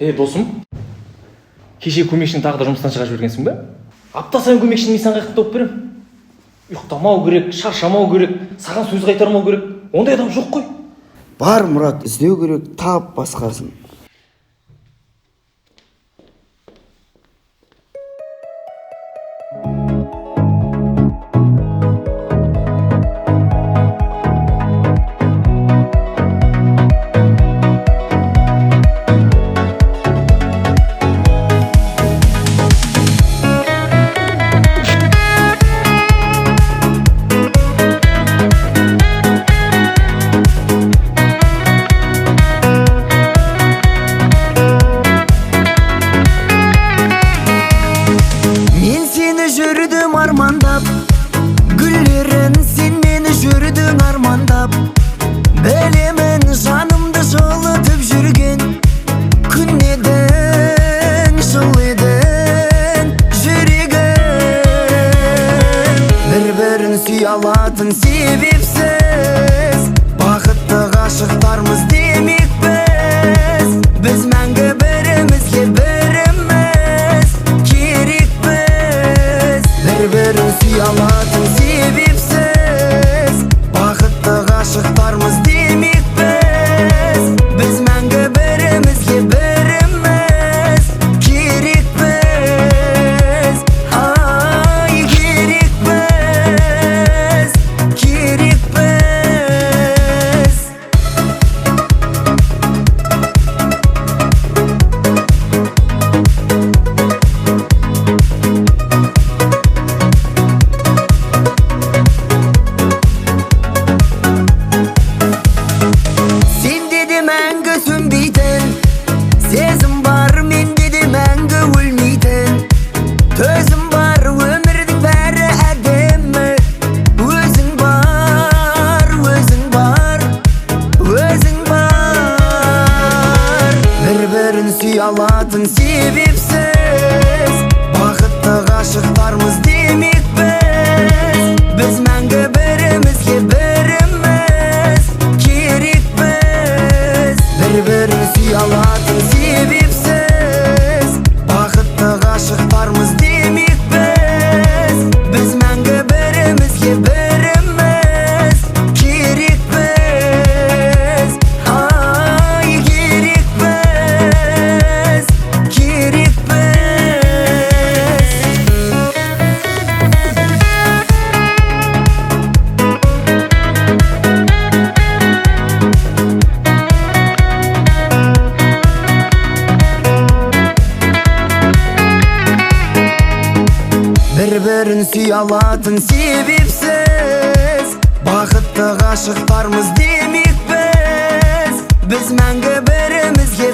Е, досым, кеше көмекшіні тағы да жұмыстан шығарып жібергенсің ба? Апта сайын көмекшіні мен саған қаяқтан тауып беремін? Ұйықтамау керек, шаршамау керек, саған сөз қайтармау керек. Ондай адам жоқ қой. Бар, Мұрат, іздеу керек, тап басқасын. Мен сені жүрдім армандап, гүллерін, сен мені жүрдің армандап. Білемін, жанымды жылытып жүрген күн едің, жыл едің, жүрегім. Бір бірін сүйе алатын себепсіз бақытты ғашықтармыз демекпіз. Біз мәңгі бірімізге біріміз керекпіз. Бір бірін сүйе алатын себепсіз бақытты ғашықтармыз демекпіз. Біз мәңгі бірімізге біріміз керекпіз. Ай, керекпіз, керекпіз. Сенде де мәңгі сөнбейтін сезім бар, менде де мәңгі өлмейтін төзім бар. Өмірдің бәрі әдемі, өзің бар, өзің бар, өзің бар. Бір бірін сүйе алатын себепсіз бақытты ғашықтармыз демекпіз. Біз мәңгі бірімізге біріміз керекпіз. Бір бірін сүйе алатын себепсіз бақытты ғашықтармыз демекпіз. Біз мәңгі бірімізге біріміз керекпіз. Ай, керекпіз, керекпіз. Бір бірін сүйе алатын себепсіз бақытты ғашықтармыз демекпіз. Біз мәңгі бірімізге